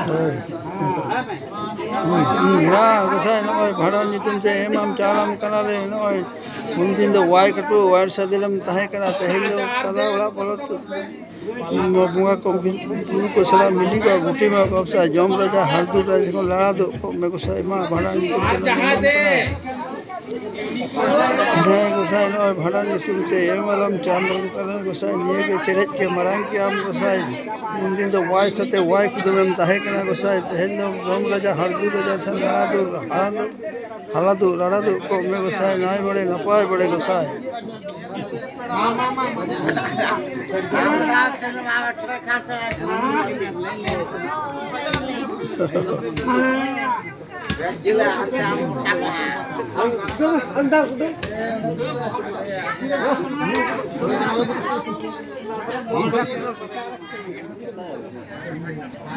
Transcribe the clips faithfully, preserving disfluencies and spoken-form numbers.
ᱦᱳᱭ᱾ ᱦᱩᱸ, ᱦᱩᱸ, ᱢᱟ ᱜᱚᱸᱥᱟᱭ, ᱱᱚᱜᱼᱚᱭ ᱵᱷᱟᱸᱰᱟᱱ ᱧᱩᱛᱩᱢ ᱛᱮ ᱮᱢᱟᱢ ᱪᱟᱞᱟᱢ ᱠᱟᱱᱟᱞᱮ᱾ ᱱᱚᱜᱼᱚᱭ ᱩᱱᱫᱤᱱ ᱫᱚ ᱣᱟᱭ ᱠᱟᱹᱴᱩ, ᱣᱟᱭ ᱥᱟᱫᱮᱞᱮᱢ ᱛᱟᱦᱮᱸ ᱠᱟᱱᱟ, ᱛᱮᱦᱮᱧ ᱫᱚ ᱛᱟᱞᱟ ᱚᱲᱟᱜ ᱵᱚᱞᱚ ᱛᱮ ᱵᱚᱸᱜᱟ ᱠᱚ, ᱵᱩᱨᱩ ᱠᱚ ᱥᱟᱞᱟᱜ ᱢᱤᱞᱤ ᱠᱚᱜ, ᱜᱩᱴᱤ ᱢᱟ ᱠᱚ ᱥᱟᱞᱟᱜ ᱡᱚᱢ ᱨᱟᱡᱟ ᱦᱟᱨᱫᱩ ᱨᱟᱡᱟ ᱠᱷᱚᱱ ᱞᱟᱲᱟ ᱫᱩᱜ ᱠᱚᱜ ᱢᱮ ᱜᱚᱸᱥᱟᱭ, ᱢᱟ ᱵᱷᱟᱸᱰᱟᱱ ᱧᱩᱛᱩᱢ ᱛᱮ ᱮᱢᱟᱢ ᱠᱟᱱᱟ᱾ ᱦᱮᱸ ᱜᱚᱸᱥᱟᱭ, ᱱᱚᱜᱼᱚᱭ ᱵᱷᱟᱸᱰᱟᱱ ᱧᱩᱛᱩᱢ ᱛᱮ ᱮᱢ ᱟᱞᱚᱢ ᱪᱟᱞ ᱠᱟᱱᱟ ᱜᱚᱸᱥᱟᱭ, ᱱᱤᱭᱟᱹ ᱜᱮ ᱪᱮᱨᱮᱡ ᱜᱮ ᱢᱟᱨᱟᱝ ᱠᱮᱜ ᱟᱢ ᱜᱚᱸᱥᱟᱭ᱾ ᱩᱱᱫᱤᱱ ᱫᱚ ᱣᱟᱭ ᱥᱟᱛᱮ ᱣᱟᱭ ᱠᱩᱫᱩᱢᱮᱢ ᱛᱟᱦᱮᱸ ᱠᱟᱱᱟ ᱜᱚᱸᱥᱟᱭ, ᱛᱮᱦᱮᱧ ᱫᱚ ᱡᱚᱢ ᱨᱟᱡᱟ ᱦᱟᱨᱫᱩ ᱨᱟᱡᱟ ᱥᱮ ᱞᱟᱲᱟ ᱫᱩᱜ, ᱦᱟᱨᱟ ᱫᱩᱜ, ᱦᱟᱞᱟ ᱫᱩᱜ, ᱞᱟᱲᱟ ᱫᱩᱜ ᱠᱚᱜ ᱢᱮ ᱜᱚᱸᱥᱟᱭ, ᱱᱟᱭ ᱵᱟᱲᱮ ᱱᱟᱯᱟᱭ ᱵᱟᱲᱮ ᱜᱚᱸᱥᱟᱭ᱾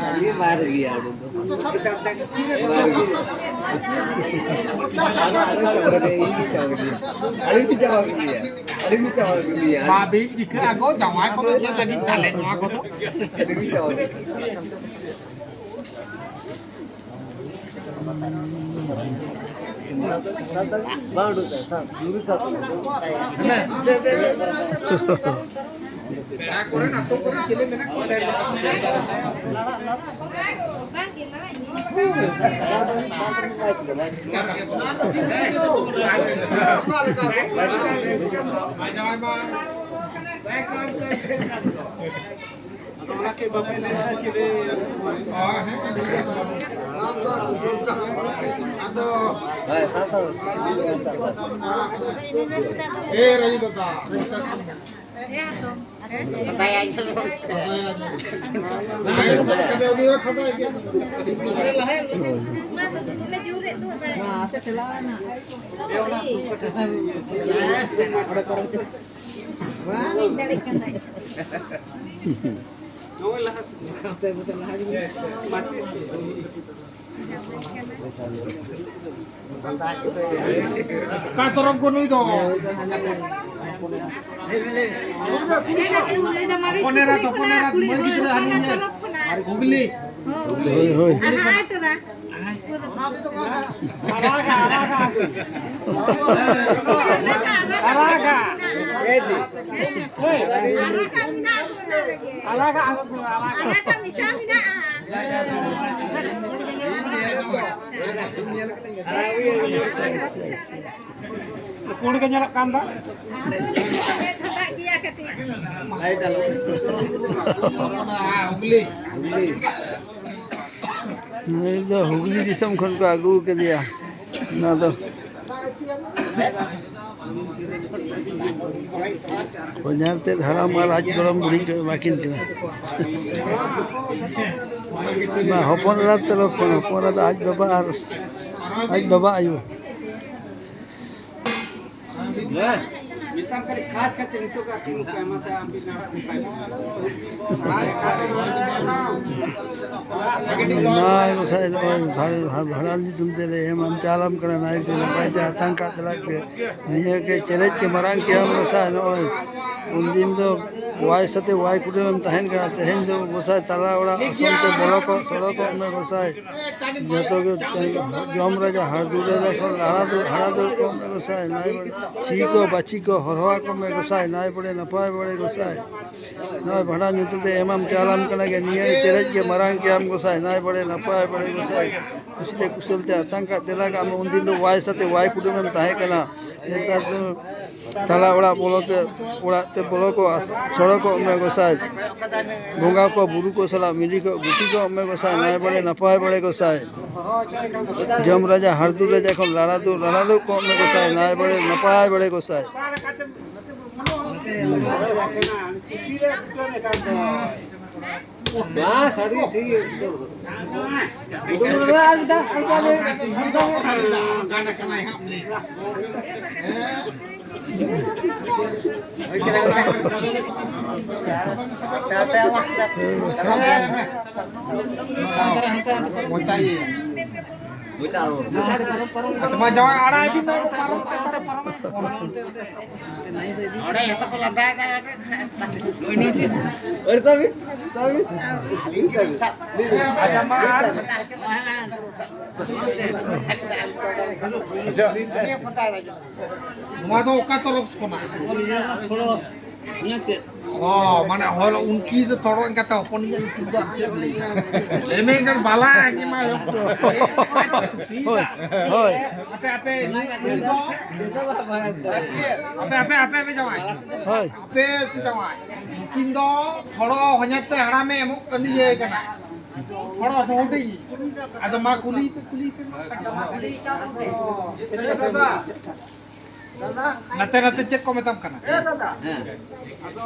ᱟᱹᱰᱤ ᱵᱟᱨ ᱜᱮᱭᱟ ᱩᱱᱤ ᱫᱚ᱾ ᱵᱟᱨ ᱜᱮᱭᱟ᱾ ᱟᱹᱰᱤ ᱵᱤᱪᱟᱨ ᱵᱟᱨ ᱜᱮᱭᱟ᱾ ᱟᱹᱰᱤ ᱵᱤᱪᱟᱨ ᱵᱟᱨ ᱜᱮᱭᱟ᱾ ᱵᱟᱵᱤᱱ ᱪᱤᱠᱟᱹᱜᱼᱟ ᱜᱚ, ᱡᱟᱶᱟᱭ ᱠᱚᱫᱚ ᱪᱮᱫ ᱞᱟᱹᱜᱤᱫ ᱛᱟᱞᱮ ᱱᱚᱣᱟ ᱠᱚᱫᱚ? ᱟᱹᱰᱤ ᱵᱤᱪᱟᱨ ᱵᱟᱨ ᱜᱮᱭᱟ᱾ ᱵᱟᱝ ᱩᱰᱩᱠ ᱫᱟᱲᱮᱭᱟᱜᱼᱟ, ᱥᱟᱵ, ᱢᱩᱨᱩᱫ ᱥᱟᱵ᱾ ᱯᱮᱲᱟ ᱠᱚᱨᱮᱱ ᱟᱛᱳ ᱠᱚᱨᱮᱱ ᱪᱤᱞᱤ ᱢᱮᱱᱟᱜ ᱠᱚᱣᱟ? ᱵᱟᱭ ᱪᱤᱠᱟᱹ, ᱵᱟᱭ ᱪᱤᱠᱟᱹ᱾ ᱵᱟᱭ ᱡᱟᱶᱟᱭ ᱢᱟ᱾ ᱦᱳᱭ, ᱥᱟᱱᱛᱟᱲ, ᱥᱟᱱᱛᱟᱲ᱾ ᱮ ᱨᱟᱡᱩ ᱫᱟᱫᱟ, ᱱᱚᱛᱮ ᱥᱟᱢᱱᱮ᱾ ᱯᱷᱟᱸᱫᱟᱭᱟ ᱧᱮᱞ ᱢᱮ᱾ ᱯᱷᱟᱸᱫᱟᱭᱟ ᱧᱮᱞ ᱢᱮ᱾ ᱟᱭᱳ ᱥᱟᱞᱟᱜ ᱠᱟᱛᱮ ᱩᱱᱤ ᱦᱚᱸᱭ ᱯᱷᱟᱸᱫᱟᱭ ᱜᱮᱭᱟ᱾ ᱢᱟ ᱫᱚ ᱫᱚᱢᱮ ᱡᱳᱨᱮ ᱫᱩ ᱟᱵᱟᱨ᱾ ᱢᱟ, ᱥᱮ ᱴᱷᱮᱞᱟᱣ ᱮᱱᱟ᱾ ᱚᱸᱰᱮ ᱯᱟᱨᱚᱢ ᱪᱟᱞᱟᱜ᱾ ᱵᱟᱝ᱾ ᱵᱟᱹᱧ ᱫᱟᱲᱮᱭᱟᱜ ᱠᱟᱱᱟ᱾ ᱱᱚᱜᱼᱚᱭ ᱞᱟᱦᱟ ᱥᱮᱫ᱾ ᱱᱚᱛᱮ, ᱱᱚᱛᱮ ᱞᱟᱦᱟ ᱜᱮ᱾ ᱢᱟᱪᱮᱫ᱾ ᱚᱠᱟ ᱛᱚᱨᱚᱯ ᱠᱚ ᱱᱩᱭ ᱫᱚ? ᱦᱚᱯᱚᱱ ᱮᱨᱟ, ᱦᱚᱯᱚᱱ ᱮᱨᱟ, ᱢᱟᱹᱭ ᱜᱤᱫᱽᱨᱟᱹ ᱦᱟᱹᱱᱤ ᱧᱮᱞ᱾ ᱦᱩᱜᱽᱞᱤ᱾ ᱦᱳᱭ, ᱦᱳᱭ᱾ ᱦᱩᱜᱽᱞᱤ ᱠᱷᱚᱱ᱾ ᱟᱨᱟᱜᱟ᱾ ᱟᱨᱟᱜᱟ᱾ ᱟᱨᱟᱜᱟ ᱢᱮᱥᱟ ᱢᱮᱱᱟᱜᱼᱟ᱾ ᱯᱩᱸᱰ ᱜᱮ ᱧᱮᱞᱚᱜ ᱠᱟᱱ ᱫᱚ᱾ ᱟᱫᱚ ᱱᱤᱛᱚᱜ ᱫᱚ ᱢᱮᱫ ᱦᱟᱛᱟᱜ ᱜᱮᱭᱟ ᱠᱟᱹᱴᱤᱡ᱾ ᱱᱩᱭ ᱫᱚ ᱦᱩᱜᱽᱞᱤ ᱫᱤᱥᱚᱢ ᱠᱷᱚᱱ ᱠᱚ ᱟᱹᱜᱩ ᱠᱟᱫᱮᱭᱟ᱾ ᱱᱚᱣᱟ ᱫᱚ ᱵᱟᱡᱟᱨ ᱛᱮᱫ ᱦᱟᱲᱟᱢ ᱟᱨ ᱟᱡ ᱜᱚᱲᱚᱢ ᱵᱩᱲᱦᱤ ᱠᱚ ᱮᱢᱟ ᱠᱤᱱ ᱠᱟᱱᱟ᱾ ᱵᱟ, ᱦᱚᱯᱚᱱ ᱮᱨᱟ ᱛᱚᱨᱚᱯ ᱠᱷᱚᱱ, ᱦᱚᱯᱚᱱ ᱮᱨᱟ ᱫᱚ ᱟᱡ ᱵᱟᱵᱟ ᱟᱨ ᱟᱡ ᱵᱟᱵᱟ ᱟᱭᱳ᱾ ᱢᱮᱛᱟᱢ ᱠᱟᱹᱱᱟᱹᱧ ᱠᱷᱟᱥ ᱠᱟᱛᱮ ᱱᱤᱛᱚᱜ ᱜᱮ ᱟᱹᱠᱷᱨᱤᱧ ᱜᱚᱫ ᱠᱟᱭ ᱢᱟᱥᱮ, ᱟᱢ ᱵᱤᱱ ᱟᱲᱟᱜ ᱜᱚᱫ ᱠᱟᱭ᱾ ᱱᱟᱭ ᱜᱚᱸᱥᱟᱭ ᱱᱚᱜᱼᱚᱭ ᱵᱷᱟᱲ-, ᱵᱷᱟᱲ-, ᱵᱷᱟᱲᱟᱞ ᱧᱩᱛᱩᱢ ᱛᱮᱞᱮ ᱮᱢᱟᱢ ᱪᱟᱞᱟᱢ ᱠᱟᱱᱟ, ᱱᱟᱭ ᱛᱮ ᱱᱟᱯᱟᱭ ᱛᱮ ᱟᱛᱟᱝ ᱠᱟᱜ ᱛᱟᱞᱟᱜ ᱯᱮ᱾ ᱱᱤᱭᱟᱹ ᱜᱮ ᱪᱮᱞᱮᱡ ᱜᱮ ᱢᱟᱨᱟᱝ ᱠᱮᱭᱟᱢ ᱜᱚᱸᱥᱟᱭ᱾ ᱱᱚᱜᱼᱚᱭ ᱩᱱᱫᱤᱱ ᱫᱚ ᱣᱟᱭ ᱥᱟᱛᱮ ᱣᱟᱭ ᱠᱩᱴᱟᱹᱢᱮᱢ ᱛᱟᱦᱮᱱ ᱠᱟᱱᱟ, ᱛᱮᱦᱮᱧ ᱫᱚ ᱜᱚᱸᱥᱟᱭ ᱛᱟᱞᱟ ᱚᱲᱟᱜ ᱟᱥᱚᱱ ᱛᱮ ᱵᱚᱞᱚ ᱠᱚᱜ, ᱥᱚᱲᱚ ᱠᱚᱜ ᱢᱮ ᱜᱚᱸᱥᱟᱭ᱾ ᱡᱚᱛᱚ ᱜᱮ ᱡᱚᱢ ᱨᱟᱡᱟ ᱦᱟᱲ ᱫᱩᱲ ᱨᱟᱡᱟ ᱠᱷᱚᱱ ᱞᱟᱲᱟ ᱫᱩ-, ᱦᱟᱲᱟ ᱫᱩᱲ ᱠᱚᱜ ᱢᱮ ᱜᱚᱸᱥᱟᱭ, ᱱᱟᱭ ᱵᱟᱲᱮ᱾ ᱪᱷᱤ ᱠᱚ ᱵᱟᱹᱪᱷᱤ ᱠᱚ ᱦᱚᱨᱦᱚ ᱟᱠᱚ ᱢᱮ ᱜᱚᱸᱥᱟᱭ, ᱱᱟᱭ ᱵᱟᱲᱮ ᱱᱟᱯᱟᱭ ᱵᱟᱲᱮ ᱜᱚᱸᱥᱟᱭ᱾ ᱱᱚᱜᱼᱚᱭ ᱵᱷᱟᱸᱰᱟᱱ ᱧᱩᱛᱩᱢ ᱛᱮ ᱮᱢᱟᱢ ᱪᱟᱞᱟᱢ ᱠᱟᱱᱟ ᱜᱮ, ᱱᱤᱭᱟᱹ ᱯᱮᱨᱮᱡ ᱜᱮ ᱢᱟᱨᱟᱝ ᱜᱮᱭᱟᱢ ᱜᱚᱸᱥᱟᱭ, ᱱᱟᱭ ᱵᱟᱲᱮ ᱱᱟᱯᱟᱭ ᱵᱟᱲᱮ ᱜᱚᱸᱥᱟᱭ᱾ ᱠᱩᱥᱤ ᱛᱮ ᱠᱩᱥᱟᱹᱞ ᱛᱮ ᱟᱛᱟᱝ ᱠᱟᱜ ᱛᱮᱞᱟ ᱠᱟᱜ ᱢᱮ, ᱩᱱᱫᱤᱱ ᱫᱚ ᱣᱟᱭ ᱥᱟᱛᱮ ᱣᱟᱭ ᱠᱩᱴᱟᱹᱢᱮᱢ ᱛᱟᱦᱮᱸ ᱠᱟᱱᱟ, ᱱᱮᱛᱟᱨ ᱫᱚ ᱛᱟᱞᱟ ᱚᱲᱟᱜ ᱵᱚᱞᱚ ᱛᱮ, ᱚᱲᱟᱜ ᱛᱮ ᱵᱚᱞᱚ ᱠᱚ ᱥᱚᱲᱚ ᱠᱚᱜ ᱢᱮ ᱜᱚᱸᱥᱟᱭ᱾ ᱵᱚᱸᱜᱟ ᱠᱚ ᱵᱩᱨᱩ ᱠᱚ ᱥᱟᱞᱟᱜ ᱢᱤᱞᱤ ᱠᱚ ᱜᱩᱛᱤ ᱠᱚᱜ ᱢᱮ ᱜᱚᱸᱥᱟᱭ, ᱱᱟᱭ ᱵᱟᱲᱮ ᱱᱟᱯᱟᱭ ᱵᱟᱲᱮ ᱜᱚᱸᱥᱟᱭ᱾ ᱡᱚᱢ ᱨᱟᱡᱟ ᱦᱟᱲᱫᱩ ᱨᱟᱡᱟ ᱠᱷᱚᱱ ᱞᱟᱲᱟ ᱫᱩ, ᱞᱟᱲᱟ ᱫᱩ ᱠᱚᱜ ᱢᱮ ᱜᱚᱸᱥᱟᱭ, ᱱᱟᱭ ᱵᱟᱲᱮ ᱱᱟᱯᱟᱭ ᱵᱟᱲᱮ ᱜᱚᱸᱥᱟᱭ᱾ ᱵᱟᱥ, ᱟᱹᱰᱤ ᱴᱷᱤᱠ ᱜᱮᱭᱟ᱾ ᱢᱚᱪᱟᱭᱮ᱾ ᱟᱪᱪᱷᱟ, ᱢᱟ ᱡᱟᱶᱟᱭ ᱟᱲᱟᱜ ᱵᱤᱱ, ᱛᱟᱨᱯᱚᱨ ᱯᱟᱨᱚᱢ ᱛᱮ᱾ ᱚᱸᱰᱮ ᱡᱚᱛᱚ ᱠᱚ ᱞᱟᱸᱫᱟᱭᱮᱫᱟ᱾ ᱟᱹᱲᱤᱥᱚᱜ ᱵᱤᱱ? ᱟᱹᱲᱤᱥᱚᱜ ᱵᱤᱱ? ᱟᱪᱪᱷᱟ, ᱢᱟ ᱟᱨ ᱱᱚᱣᱟ ᱫᱚ ᱚᱠᱟ ᱛᱚᱨᱚᱯ ᱠᱷᱚᱱᱟᱜ? ᱚ, ᱢᱟᱱᱮ ᱦᱚᱲ ᱩᱱᱠᱤ ᱫᱚ ᱛᱚᱲᱚ ᱮᱱ ᱠᱟᱛᱮ ᱦᱚᱯᱚᱱᱤᱧᱟᱜ ᱧᱩᱛᱩᱢ ᱫᱚ ᱟᱨ ᱪᱮᱫ ᱞᱟᱹᱭ? ᱮᱢᱮ ᱮᱱᱠᱷᱟᱱ ᱵᱟᱞᱟ ᱟᱸᱡᱮ ᱢᱟ ᱦᱚᱯᱚᱱ᱾ ᱦᱳᱭ, ᱦᱳᱭ᱾ ᱟᱯᱮ, ᱟᱯᱮ, ᱩᱱᱤ ᱫᱚ, ᱟᱯᱮ, ᱟᱯᱮ, ᱟᱯᱮ, ᱟᱯᱮ ᱡᱟᱶᱟᱭ᱾ ᱦᱳᱭ᱾ ᱟᱯᱮ ᱥᱮ ᱡᱟᱶᱟᱭ᱾ ᱩᱱᱠᱤᱱ ᱫᱚ ᱛᱷᱚᱲᱚ ᱦᱚᱧᱦᱟᱨ ᱛᱮ ᱦᱟᱲᱟᱢᱮ ᱮᱢᱚᱜ ᱠᱟᱱ ᱤᱭᱟᱹ ᱠᱟᱱᱟ᱾ ᱛᱷᱚᱲᱚ ᱫᱚ ᱦᱩᱰᱤᱧ᱾ ᱟᱫᱚ ᱢᱟ ᱠᱩᱞᱤ ᱯᱮ, ᱠᱩᱞᱤ ᱯᱮ ᱢᱟ᱾ ᱫᱟᱫᱟ᱾ ᱱᱟᱛᱮ ᱱᱟᱛᱮ ᱪᱮᱫ ᱠᱚ ᱢᱮᱛᱟᱢ ᱠᱟᱱᱟ? ᱮ ᱫᱟᱫᱟ᱾ ᱦᱮᱸ᱾ ᱟᱫᱚ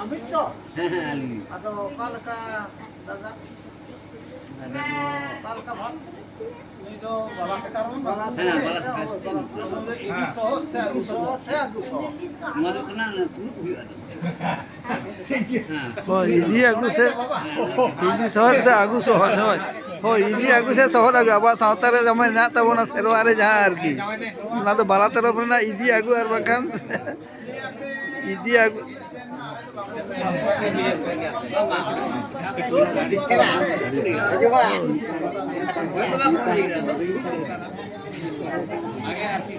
ᱟᱢᱤᱡ ᱛᱚ? ᱦᱮᱸ, ᱦᱮᱸ, ᱟᱹᱞᱤᱧ᱾ ᱟᱫᱚ ᱚᱠᱟ ᱞᱮᱠᱟ ᱫᱟᱫᱟ? ᱫᱟᱫᱟ ᱫᱚ ᱚᱠᱟ ᱞᱮᱠᱟ ᱵᱷᱟᱵ? ᱩᱱᱤ ᱫᱚ ᱵᱟᱞᱟ ᱥᱟᱠᱟ ᱨᱮᱦᱚᱸ ᱵᱟᱞᱟ ᱦᱮᱸ, ᱥᱟᱠᱟ ᱵᱟᱞᱟ ᱨᱮᱦᱚᱸ ᱥᱟᱠᱟ᱾ ᱵᱟᱞᱟ ᱥᱟᱠᱟ᱾ ᱩᱱᱤ ᱫᱚ ᱤᱫᱤ ᱥᱚᱦᱚᱫ ᱥᱮ ᱟᱹᱜᱩ ᱥᱚᱦᱚᱫ? ᱥᱚᱦᱚᱫ ᱥᱮ ᱟᱹᱜᱩ ᱥᱚᱦᱚᱫ? ᱱᱚᱣᱟ ᱫᱚ ᱠᱟᱱᱟ, ᱥᱩᱨᱩᱜ ᱦᱩᱭᱩᱜᱼᱟ ᱛᱚ᱾ ᱴᱷᱤᱠ ᱜᱮᱭᱟ᱾ ᱦᱮᱸ᱾ ᱦᱳᱭ, ᱤᱫᱤ ᱟᱹᱜᱩ ᱥᱮ, ᱤᱫᱤ ᱥᱚᱦᱚᱫ ᱥᱮ ᱟᱹᱜᱩ ᱥᱚᱦᱚᱫ, ᱦᱳᱭ᱾ ᱦᱳᱭ, ᱤᱫᱤ ᱟᱹᱜᱩ ᱥᱮ ᱥᱚᱦᱚᱫ ᱟᱹᱜᱩ, ᱟᱵᱚᱣᱟᱜ ᱥᱟᱶᱛᱟ ᱨᱮ ᱡᱮᱢᱚᱱ ᱢᱮᱱᱟᱜ ᱛᱟᱵᱚᱱᱟ ᱥᱮᱨᱣᱟ ᱨᱮ ᱡᱟᱦᱟᱸ ᱟᱨᱠᱤ, ᱚᱱᱟ ᱫᱚ ᱵᱟᱞᱟ ᱛᱚᱨᱚᱯ ᱨᱮᱱᱟᱜ ᱤᱫᱤ ᱟᱹᱜᱩ ᱟᱨ ᱵᱟᱝᱠᱷᱟᱱ ᱤᱫᱤ ᱟᱹᱜᱩ᱾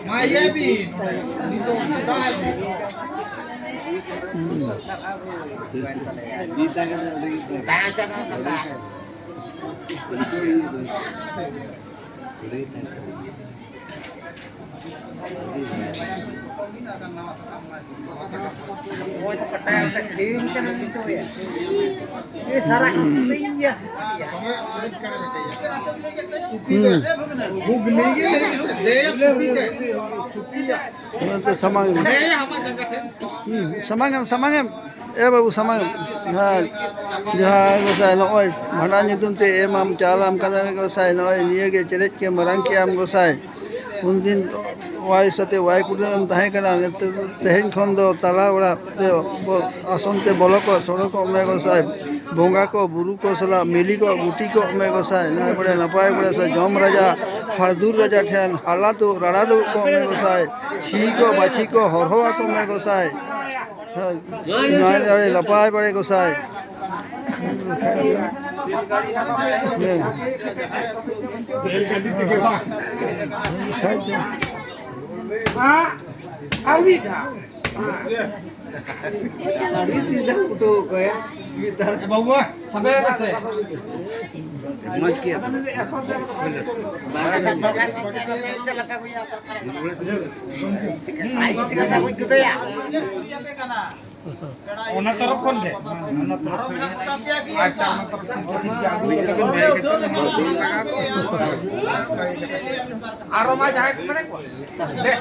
ᱢᱟ ᱤᱭᱟᱹ ᱵᱤᱱ, ᱩᱱᱤ ᱫᱚ ᱫᱟᱜ ᱟᱭ ᱵᱤᱱ᱾ ᱫᱟᱜ ᱪᱟᱵᱟ ᱠᱟᱫᱟ᱾ ᱦᱩᱸ᱾ ᱚᱱᱟ ᱛᱮ ᱥᱟᱢᱟᱝ ᱮᱢ᱾ ᱦᱩᱸ, ᱥᱟᱢᱟᱝ ᱮᱢ, ᱥᱟᱢᱟᱝ ᱮᱢ᱾ ᱮ ᱵᱟᱹᱵᱩ, ᱥᱟᱢᱟᱝ ᱮᱢ᱾ ᱡᱟᱦᱟᱸ, ᱡᱟᱦᱟᱸ ᱜᱚᱸᱥᱟᱭ, ᱱᱚᱜᱼᱚᱭ ᱵᱷᱟᱸᱰᱟᱱ ᱧᱩᱛᱩᱢ ᱛᱮ ᱮᱢᱟᱢ ᱪᱟᱞᱟᱢ ᱠᱟᱱᱟ ᱞᱮ ᱜᱚᱸᱥᱟᱭ, ᱱᱚᱜᱼᱚᱭ ᱱᱤᱭᱟᱹ ᱜᱮ ᱪᱮᱞᱮᱡ ᱠᱮ ᱢᱟᱨᱟᱝ ᱠᱮᱜ ᱟᱢ ᱜᱚᱸᱥᱟᱭ᱾ ᱩᱱᱫᱤᱱ ᱣᱟᱭ ᱥᱟᱛᱮ ᱣᱟᱭ ᱠᱩᱴᱟᱹᱢ ᱮᱢ ᱛᱟᱦᱮᱸ ᱠᱟᱱᱟ, ᱱᱤᱛᱚᱜ ᱛᱮᱦᱮᱧ ᱠᱷᱚᱱ ᱫᱚ ᱛᱟᱞᱟ ᱚᱲᱟᱜ ᱛᱮ ᱵᱚ-, ᱟᱥᱚᱱ ᱛᱮ ᱵᱚᱞᱚ ᱠᱚᱜ ᱥᱚᱲᱚᱠᱚᱜ ᱢᱮ ᱜᱚᱸᱥᱟᱭ᱾ ᱵᱚᱸᱜᱟ ᱠᱚ ᱵᱩᱨᱩ ᱠᱚ ᱥᱟᱞᱟᱜ ᱢᱤᱞᱤ ᱠᱚᱜ ᱜᱩᱴᱤ ᱠᱚᱜ ᱢᱮ ᱜᱚᱸᱥᱟᱭ᱾ ᱱᱟᱭ ᱵᱟᱲᱮ ᱱᱟᱯᱟᱭ ᱵᱟᱲᱮ ᱥᱮ ᱡᱚᱢ ᱨᱟᱡᱟ ᱦᱟᱲᱫᱩᱨ ᱨᱟᱡᱟ ᱴᱷᱮᱱ ᱦᱟᱞᱟ ᱫᱩᱜ ᱨᱟᱲᱟ ᱫᱩᱜ ᱠᱚᱜ ᱢᱮ ᱜᱚᱸᱥᱟᱭ᱾ ᱪᱷᱤ ᱠᱚ ᱵᱟᱹᱪᱷᱤ ᱠᱚ ᱦᱚᱨᱦᱚ ᱟᱠᱚ ᱢᱮ ᱜᱚᱸᱥᱟᱭ᱾ ᱱᱟᱭ ᱵᱟᱲᱮ ᱱᱟᱯᱟᱭ ᱵᱟᱲᱮ ᱜᱚᱸᱥᱟᱭ᱾ ᱦᱮᱸ᱾ ᱟᱨ ᱢᱤᱫ ᱫᱷᱟᱣ᱾ ᱥᱟᱹᱲᱤ ᱛᱤ ᱫᱟᱜ ᱩᱰᱩᱠ ᱚᱠᱚᱭᱟ? ᱢᱤᱫ ᱫᱷᱟᱣ᱾ ᱮ ᱵᱟᱹᱵᱩ, ᱥᱟᱵᱮ ᱢᱮᱥᱮ᱾ ᱢᱚᱡᱽ ᱜᱮᱭᱟ᱾ ᱵᱟᱝ ᱥᱟᱵ ᱫᱚᱨᱠᱟᱨ ᱵᱟᱝ ᱛᱟᱦᱮᱸ ᱞᱮᱱᱠᱷᱟᱱ ᱪᱮᱫ ᱞᱮᱠᱟ ᱦᱩᱭᱩᱜᱼᱟ? ᱟᱭ ᱥᱤ ᱠᱟᱛᱷᱟ ᱦᱩᱭ ᱠᱚᱫᱚᱭᱟ᱾ ᱚᱱᱟ ᱛᱚᱨᱚᱯ ᱠᱷᱚᱱ ᱜᱮ? ᱚᱱᱟ ᱛᱚᱨᱚᱯ ᱠᱷᱚᱱ ᱜᱮ᱾ ᱟᱪᱪᱷᱟ, ᱚᱱᱟ ᱛᱚᱨᱚᱯ ᱠᱷᱚᱱ ᱜᱮ ᱴᱷᱤᱠ ᱜᱮᱭᱟ, ᱟᱹᱜᱩ ᱠᱟᱛᱮ ᱵᱮᱱ ᱞᱟᱹᱭ ᱠᱟᱛᱮ᱾ ᱟᱨᱚ ᱢᱟ ᱡᱟᱦᱟᱸᱭ ᱠᱚ ᱢᱮᱱᱟᱜ ᱠᱚᱣᱟ? ᱫᱮ᱾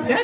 ᱫᱮ᱾